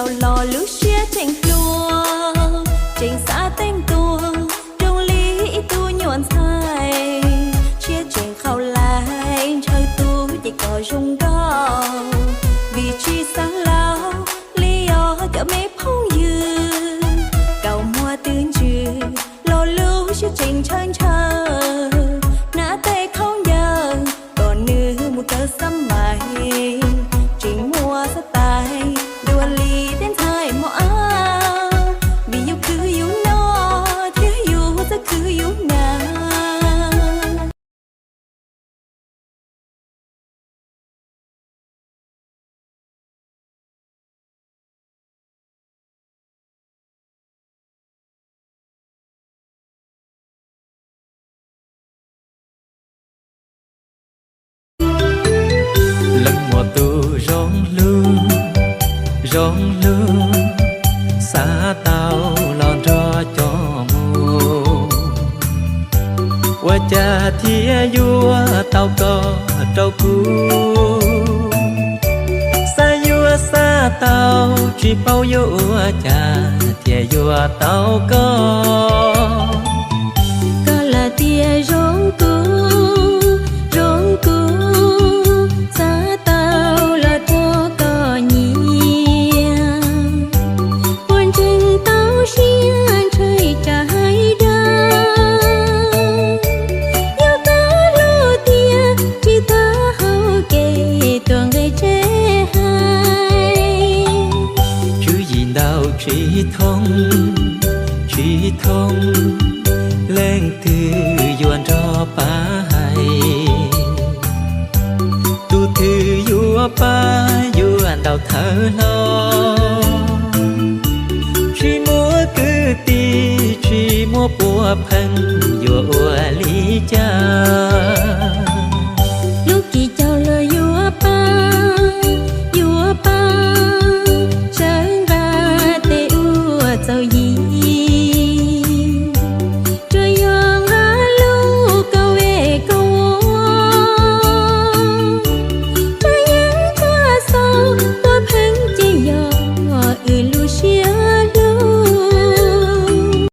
Tau los lub siab tseem hluas, tseem xav teeb tuag zoo li ib tug nyuam ntxhais. Siab tseem qhau lais ntshaw tus ces kom zoo nkauj, vim tsis xav laus li os cov me phooj ywg. Kaus muag twb ntsws los lub siab tseem ntshaw ntshaw, hnav tej khaub ncaws kom nws mus raws xab mais, tseem muaj xav tais dua li tej ntxhais mos ab, vim yus khwv yus noj thiab yus txawj khwv yus hnav. Leej muaj tus zoo hlub, zoo hlub, xav tau los nrog coj mus. Ua cas thiaj yuav tau koj rau kuv? Xav yuav xav tau, tsis paub yuav ua cas thiaj yuav tau koj. Koj lam tias zoo kuv, zoo kuv, xav tau los rau koj nyiam. Ua ntseeg tau siab ntshe cas hais dag, yog koj hlub tiag tsis tag hauv kev tuaj nqe tsev hais. Tswv yim ntau tsis thoob, tsis thoob, leej twg yuav nrog pab hais? Tus twg yuav pab yuav ntaus thawv hlo? Tsis muaj kwv tij, tsis muaj puav pheej, yuav ua li